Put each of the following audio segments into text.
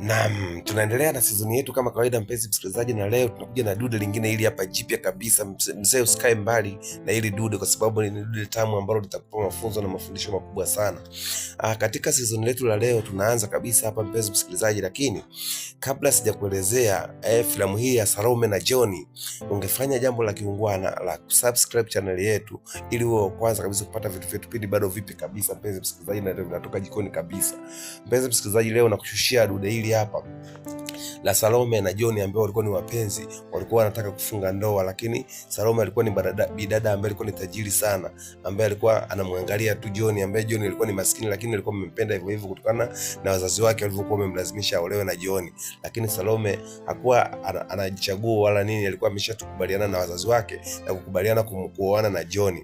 Naam, tunaendelea na sizoni yetu kama kawaida, mpenzi msikilizaji, na leo tunakuja na dude lingine hili hapa jipya kabisa. Mzee, usikae mbali na hili dude, kwa sababu ni dude tamu ambalo litakupa mafunzo na mafundisho makubwa sana. Katika sizoni letu la leo tunaanza kabisa hapa, mpenzi msikilizaji, lakini kabla sijakuelezea filamu hii ya Salome na John, ungefanya jambo la kiungwana la kusubscribe channel yetu ili uwe wa kwanza kabisa kupata vitu vyetu pindi bado vipi kabisa, mpenzi msikilizaji, na vinatoka jikoni kabisa. Mpenzi msikilizaji, leo nakushushia dude hili hapa la Salome na John ambao walikuwa ni wapenzi, walikuwa wanataka kufunga ndoa, lakini Salome alikuwa ni bidada ambaye alikuwa ni tajiri sana, ambaye alikuwa anamwangalia tu John, ambaye John alikuwa ni maskini, lakini alikuwa amempenda hivyo hivyo kutokana na wazazi wake walivyokuwa wamemlazimisha aolewe na John. Lakini Salome hakuwa anajichagua wala nini, alikuwa ameshatukubaliana na wazazi wake na kukubaliana kuoana na John.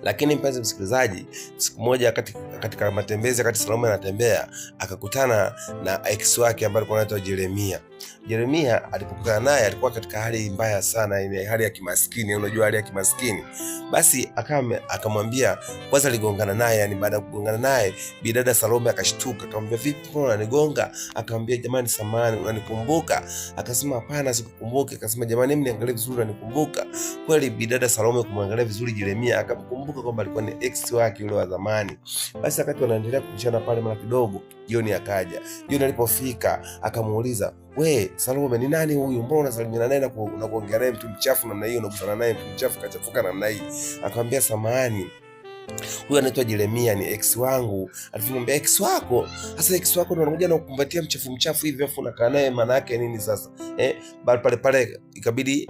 Lakini mpenzi msikilizaji, siku moja katika matembezi, wakati Salome anatembea, akakutana na ex wake ambaye alikuwa anaitwa Jeremia. Jeremia alipokutana naye alikuwa katika hali mbaya sana, ile hali ya kimaskini, unajua hali ya kimaskini. Basi akamwambia, kwanza aligongana naye, yani baada ya kugongana naye bidada Salome akashtuka, akamwambia vipi, mbona unanigonga? Akamwambia jamani, samahani, unanikumbuka? Akasema hapana, sikukumbuki. Akasema jamani, hebu niangalie vizuri, unanikumbuka kweli? Bidada Salome kumwangalia vizuri Jeremia akamkumbuka kwamba alikuwa ni ex wake yule wa zamani. Basi wakati wanaendelea kubishana pale, mara kidogo John akaja. John alipofika akamuuliza, we Salome, ni nani huyu? Mbona unasalimiana naye na kuongea naye mtu mchafu namna hiyo, unagusana naye mtu mchafu kachafuka namna hii? Akamwambia samahani, huyu anaitwa Jeremia, ni ex wangu. Alimwambia ex wako? Sasa ex wako ndo anakuja na kukumbatia mchafu mchafu hivi, afu unakaa naye, maana yake nini sasa? Bali pale pale ikabidi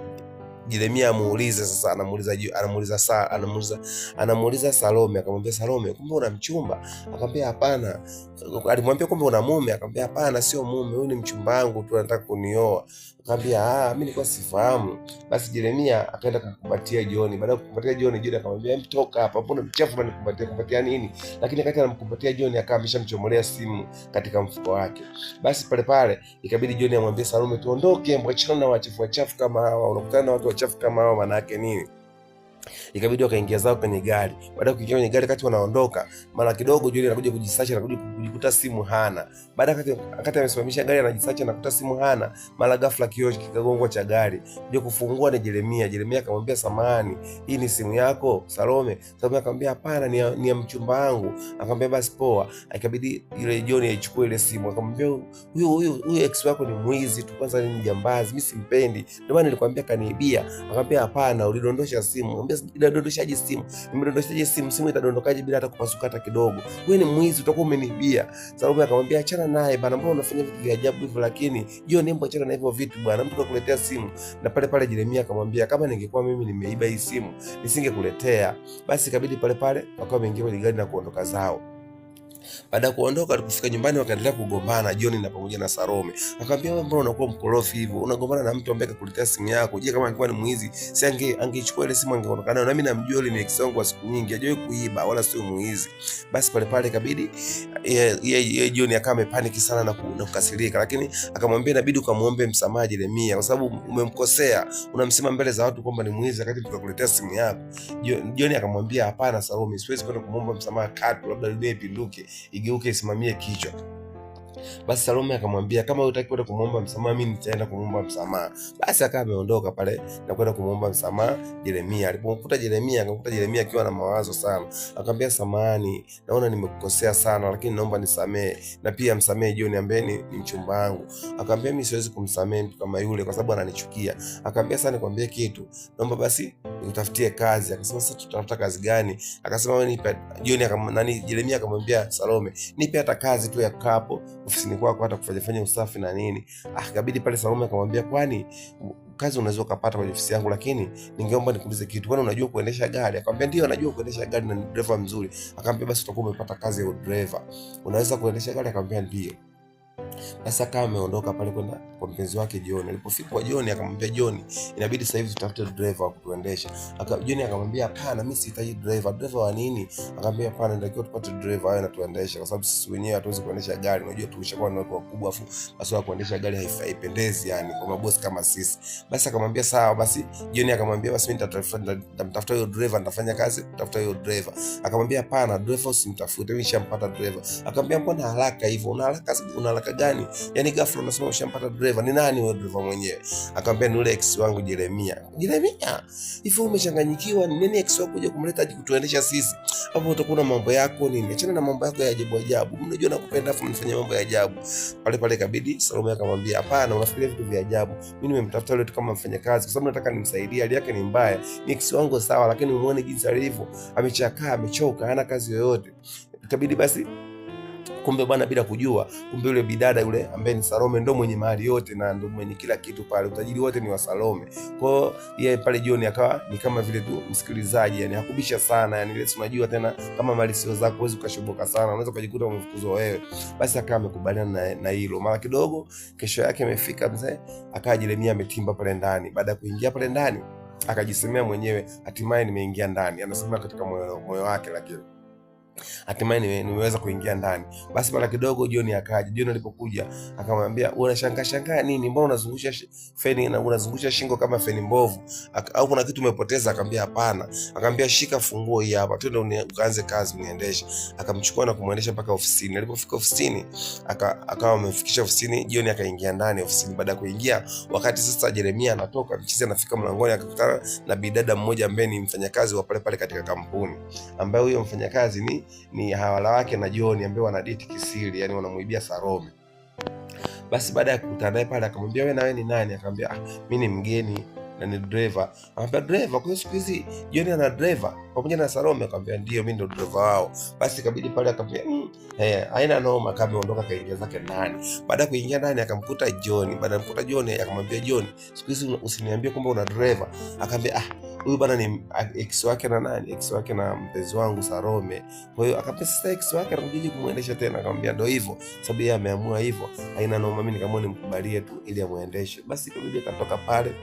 Jeremia amuulize sasa, anamuuliza Salome, akamwambia Salome, kumbe una mchumba? Akamwambia hapana. Alimwambia kumbe una mume? Akamwambia hapana, sio mume, huyu ni mchumba wangu tu, anataka kunioa. Akamwambia mimi nilikuwa sifahamu. Basi Jeremia akaenda kumkumbatia John. Baada ya kumkumbatia John, John akamwambia hem, toka hapa, mbona mchafu unanikumbatia kumbatia nini? Lakini wakati anamkumbatia John akawa ameshamchomolea simu katika mfuko wake. Basi pale pale ikabidi John amwambie Salome, tuondoke, mwachana na wachafu wachafu kama hawa, unakutana na watu wachafu kama hawa, maana yake nini? Ikabidi wakaingia zao kwenye gari. Baada ya kuingia kwenye gari, kati wanaondoka, mara kidogo John anakuja kujisacha, anakuja kujikuta simu hana. Baada wakati amesimamisha gari anajisacha, anakuta simu hana, mara ghafla kioo kikagongwa cha gari. Kuja kufungua ni Jeremia. Jeremia akamwambia samahani, hii ni simu yako Salome? Salome akamwambia hapana, ni ya mchumba wangu. Akamwambia basi poa. Ikabidi yule John aichukue ile simu, akamwambia huyu ex wako ni mwizi tu, kwanza ni mjambazi, mimi simpendi, ndio maana nilikwambia kaniibia. Akamwambia hapana, ulidondosha simu. Akamwambia inadondoshaje simu? Nimedondoshaje simu? Simu itadondokaje bila hata kupasuka hata kidogo? Wewe ni mwizi, utakuwa umeniibia. Salome akamwambia achana naye bana, mbona unafanya vitu vya ajabu hivyo? Lakini John, hebu achana na hivyo vitu bwana, mtu kakuletea simu. Na pale pale Jeremia akamwambia kama ningekuwa mimi nimeiba hii simu nisingekuletea. Basi ikabidi pale pale wakawa wameingia kwenye gari na kuondoka zao. Baada ya kuondoka, alipofika nyumbani wakaendelea kugombana John na pamoja na Salome. Akamwambia wewe, mbona unakuwa mkorofi hivyo? Unagombana na mtu ambaye kakuletea simu yako. Je, kama angekuwa ni mwizi, si angeichukua ile simu angeondoka nayo? Na mimi namjua yule ni ex wangu wa siku nyingi, hajawahi kuiba wala sio mwizi. Basi pale pale ikabidi yeye John akawa amepaniki sana na kukasirika, lakini akamwambia inabidi ukamuombe msamaha Jeremia kwa sababu umemkosea, unamsema mbele za watu kwamba ni mwizi wakati tukakuletea simu yako. John akamwambia hapana Salome, siwezi kwenda kumuomba msamaha katu, labda dunia ipinduke igeuke isimamie kichwa. Basi Salome akamwambia kama hutaki kwenda kumuomba msamaha, mimi nitaenda kumuomba msamaha. Basi akawa ameondoka pale na kwenda kumuomba msamaha Jeremia. Alipomkuta Jeremia, akamkuta Jeremia akiwa na mawazo sana. Akamwambia samahani, naona nimekukosea sana, lakini naomba nisamehe na pia msamehe John ambaye ni mchumba wangu. Akamwambia mimi siwezi kumsamehe mtu kama yule kwa sababu ananichukia. Akamwambia sasa nikwambie kitu, naomba basi nikutafutie kazi. Akasema sasa tutafuta kazi gani? Akasema wewe nipe. John nani, Jeremia akamwambia Salome, nipe hata kazi tu ya kukaa hapo ofisini kwako hata kufanya fanya usafi na nini. Ikabidi pale Salome akamwambia kwani kazi unaweza ukapata kwenye ofisi yangu, lakini ningeomba nikuulize kitu, kwani unajua kuendesha gari? Akamwambia ndio, najua kuendesha gari na ni dereva mzuri. Akamwambia basi utakuwa umepata kazi ya udereva, unaweza kuendesha gari? Akamwambia ndio. Sasa akawa ameondoka pale kwenda kwa mpenzi wake John. Alipofika kwa John akamwambia John, inabidi sasa hivi tutafute driver wa kutuendesha. John akamwambia hapana, mimi sihitaji driver. Driver wa nini? Akamwambia hapana, inatakiwa tupate driver awe anatuendesha kwa sababu sisi wenyewe hatuwezi kuendesha gari. Unajua tumeshakuwa ni watu wakubwa, afu masuala ya kuendesha gari haipendezi yani kwa mabosi kama sisi. Basi akamwambia sawa. Basi John akamwambia basi mimi nitamtafuta huyo driver, nitafanya kazi kutafuta huyo driver. Akamwambia hapana, driver usimtafute, mimi nishampata driver. Akamwambia mbona haraka hivyo? Una haraka, una haraka gani? nani? Yaani ghafla unasema ushampata driver, ni nani wewe driver mwenyewe? Akamwambia ni yule ex wangu Jeremia. Jeremia, hivi umechanganyikiwa? Ni nini ex wako kuja kumleta aje kutuendesha sisi? Hapo utakuwa na mambo yako nini? Achana na mambo yako ya ajabu ajabu. Mnajua nakupenda afu mnifanyia mambo ya ajabu. Pale pale kabidi Salome akamwambia hapana, unafikiria vitu vya ajabu. Mimi nimemtafuta yule tu kama mfanyakazi kwa sababu nataka nimsaidie, hali yake ni mbaya. Ni ex wangu sawa, lakini umuone jinsi alivyo, amechakaa, amechoka, hana kazi yoyote. Ikabidi basi kumbe bwana, bila kujua, kumbe yule bidada yule ambaye ni Salome ndo mwenye mali yote na ndo mwenye kila kitu pale, utajiri wote ni wa Salome. Kwa hiyo yeye pale jioni akawa ni kama vile tu msikilizaji, yani hakubisha sana, yani ile unajua tena kama mali sio zako huwezi ukashoboka sana, unaweza ukajikuta umefukuzwa wewe. Basi akawa amekubaliana na hilo. Mara kidogo kesho yake imefika, mzee akawa Jeremia ametimba pale ndani. Baada ya kuingia pale ndani akajisemea mwenyewe, hatimaye nimeingia ndani, anasema katika moyo wake, lakini hatimaye nimeweza kuingia ndani. Basi mara kidogo John akaja. John alipokuja akamwambia, unashangaa shangaa nini? Mbona unazungusha feni na unazungusha shingo kama feni mbovu? Au kuna kitu umepoteza? Akamwambia hapana. Akamwambia shika funguo hii hapa, twende ukaanze kazi uniendeshe. Akamchukua na kumwendesha mpaka ofisini. Alipofika ofisini akawa amefikisha ofisini, John akaingia ndani ofisini. Baada ya kuingia, wakati sasa Jeremia anatoka, mchizi anafika mlangoni akakutana na bidada mmoja ambaye ni mfanyakazi wa pale pale katika kampuni, ambaye huyo mfanyakazi ni hawala wake na John ambaye wanadate kisiri, yani wanamuibia Salome. Basi baada ya kukutana naye pale akamwambia wewe na wewe ni nani? Akamwambia mimi ni mgeni na ni driver. Akamwambia driver? Kwa hiyo siku hizi John ana driver pamoja na Salome? Akamwambia ndio, mimi ndo driver wao. Basi ikabidi pale akamwambia haina noma, akaondoka kaingia zake ndani. Baada ya kuingia ndani akamkuta John. Baada ya kumkuta John akamwambia John, siku hizi usiniambie kwamba una driver. Akamwambia huyu bana ni ex wake na nani? Ex wake na mpenzi wangu Salome. Kwa hiyo akamwambia sasa ex wake anakuja kumuendesha tena? Akamwambia ndio hivyo, sababu yeye ameamua hivyo, haina noma, mimi nikaamua nimkubalie tu ili amuendeshe. Basi ikabidi akatoka pale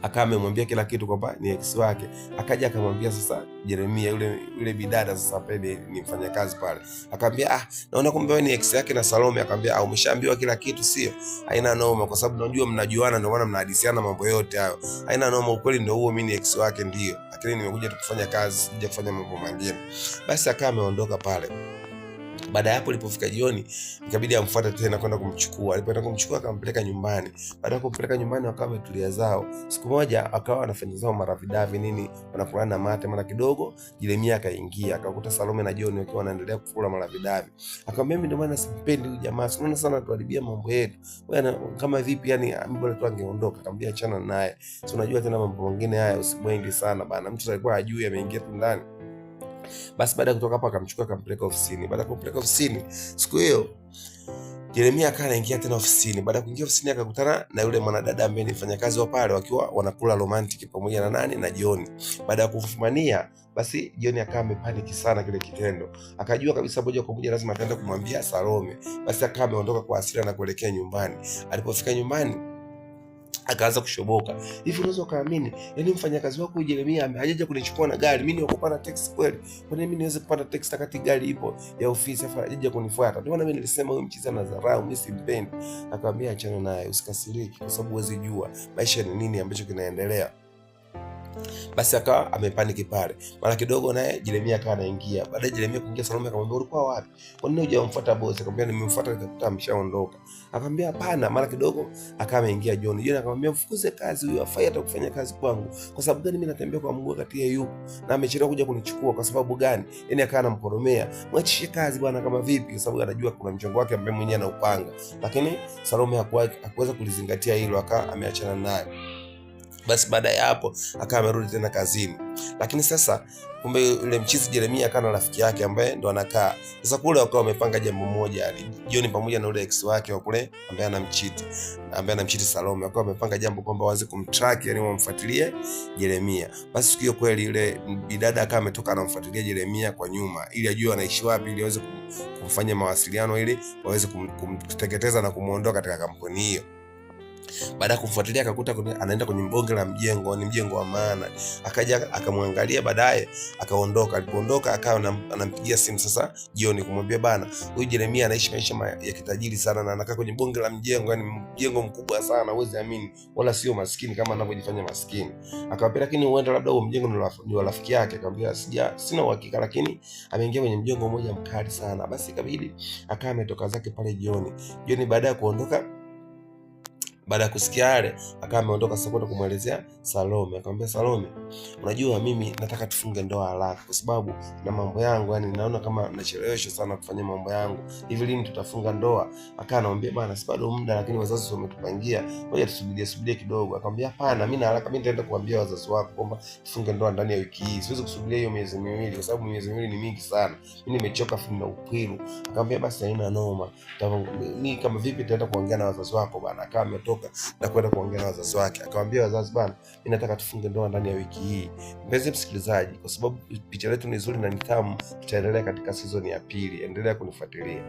akawa amemwambia kila kitu kwamba ni ex wake. Akaja akamwambia sasa Jeremia yule bidada sasa ambaye ni mfanyakazi pale. Akamwambia naona kumbe wewe ni ex yake na Salome. Akamwambia umeshaambiwa kila kitu sio? Haina noma, kwa sababu najua mnajuana, ndio maana mnahadisiana mambo yote hayo. Haina noma, ukweli ndio huo, mimi ni ex wake ndio, lakini nimekuja tu kufanya kazi, sija kufanya mambo mengine. Basi akawa ameondoka pale. Baada ya hapo ilipofika jioni ikabidi amfuate tena kwenda kumchukua. Alipoenda kumchukua akampeleka nyumbani. Baada ya kumpeleka nyumbani wakawa wametulia zao. Siku moja akawa wanafanya zao maravidavi nini, wanakulana mate. Mara kidogo Jeremia akaingia akakuta Salome na John wakiwa wanaendelea kukula maravidavi. Akamwambia mimi ndio maana simpendi huyu jamaa, si unaona sana tuharibia mambo yetu. Wewe kama vipi yani, bora tu angeondoka. Akamwambia achana naye. Si unajua tena mambo mengine haya usimwengi sana bana. Mtu alikuwa hajui ameingia tu ndani. Basi baada ya kutoka hapo akamchukua akampeleka ofisini. Baada ya kumpeleka ofisini siku hiyo Jeremia akawa anaingia tena ofisini. Baada ya kuingia ofisini akakutana na yule mwanadada ambaye ni mfanyakazi wa pale, wakiwa wanakula romantic pamoja na nani na John. Baada ya kumfumania, basi John akawa amepaniki sana kile kitendo. Akajua kabisa moja kwa moja lazima ataenda kumwambia Salome. Basi akawa ameondoka kwa hasira na kuelekea nyumbani. Alipofika nyumbani akaanza kushoboka. Hivi unaweza ukaamini? Yaani mfanyakazi wako Jeremia hajaja kunichukua na gari, mimi nikupanda taxi kweli? Kwa nini mimi niweze kupanda taxi wakati gari ipo ya ofisi afa hajaja kunifuata? Ndio maana mimi nilisema huyu mchizi ana dharau, mimi simpendi. Akamwambia achana naye, usikasiriki kwa sababu huwezi jua maisha ni nini ambacho kinaendelea. Basi akawa amepaniki pale. Mara kidogo naye Jeremia akawa anaingia. Baada ya Jeremia kuingia, Salome akamwambia ulikuwa wapi? Kwa nini hujamfuata bosi? Akamwambia nimemfuata nikakuta ameshaondoka. Akamwambia hapana. Mara kidogo akawa ameingia John. John akamwambia mfukuze kazi huyu, hafai hata kufanya kazi kwangu. Kwa sababu gani mimi natembea kwa mguu wakati yeye yupo na amechelewa kuja kunichukua kwa sababu gani? Yaani akawa anamkoromea, mwachishe kazi bwana kama vipi? Kwa sababu anajua kuna mchongo wake ambaye mwenyewe anaupanga. Lakini Salome hakuweza kulizingatia hilo, akawa ameachana naye. Basi baada ya hapo akawa amerudi tena kazini. Lakini sasa kumbe yule mchizi Jeremia akawa na rafiki yake ambaye ndo anakaa. Sasa kule wakawa wamepanga jambo moja, yani John pamoja na yule ex wake wa kule ambaye anamchiti Salome, wakawa wamepanga jambo kwamba waanze kumtrack, yani wamfuatilie Jeremia. Basi siku hiyo kweli yule bidada akawa ametoka anamfuatilia Jeremia kwa nyuma ili ajue anaishi wapi, ili aweze kumfanya mawasiliano ili waweze kumteketeza na kumuondoa katika kampuni hiyo. Baada ya kumfuatilia akakuta anaenda kwenye bonge la mjengo, ni mjengo wa maana. Akaja akamwangalia, baadaye akaondoka. Alipoondoka akawa anampigia simu sasa jioni kumwambia, bana, huyu Jeremia anaishi maisha ya kitajiri sana na anakaa kwenye bonge la mjengo, yani mjengo mkubwa sana, huwezi amini, wala sio maskini kama anavyojifanya maskini. Akamwambia, lakini huenda labda huo mjengo ni wa rafiki yake. Akamwambia, sina uhakika, lakini ameingia kwenye mjengo mmoja mkali sana. Basi ikabidi akawa ametoka zake pale jioni. Jioni baada ya kuondoka, baada ya kusikia yale, akawa ameondoka sasa kwenda kumwelezea Salome. Akamwambia Salome, unajua mimi nataka tufunge ndoa haraka kwa sababu na mambo yangu, yani naona kama nacheleweshwa sana kufanya mambo yangu. Hivi lini tutafunga ndoa? Akawa anamwambia bana, si bado muda, lakini wazazi wametupangia, ngoja tusubirie subirie kidogo. Akamwambia hapana, mimi na haraka, mimi nitaenda kuambia wazazi wako kwamba tufunge ndoa ndani ya wiki hii. Siwezi kusubiria hiyo miezi miwili kwa sababu miezi miwili ni mingi sana. Mimi nimechoka afu nina upwiru. Akamwambia basi haina noma. Mimi kama vipi nitaenda kuongea na wazazi wako bana. Akawa ametoka na kwenda kuongea na wazazi wake. Akamwambia wazazi, bana, mimi nataka tufunge ndoa ndani ya wiki hii. Mpenzi msikilizaji, kwa sababu picha letu ni nzuri na ni tamu, tutaendelea katika season ya pili. Endelea kunifuatilia.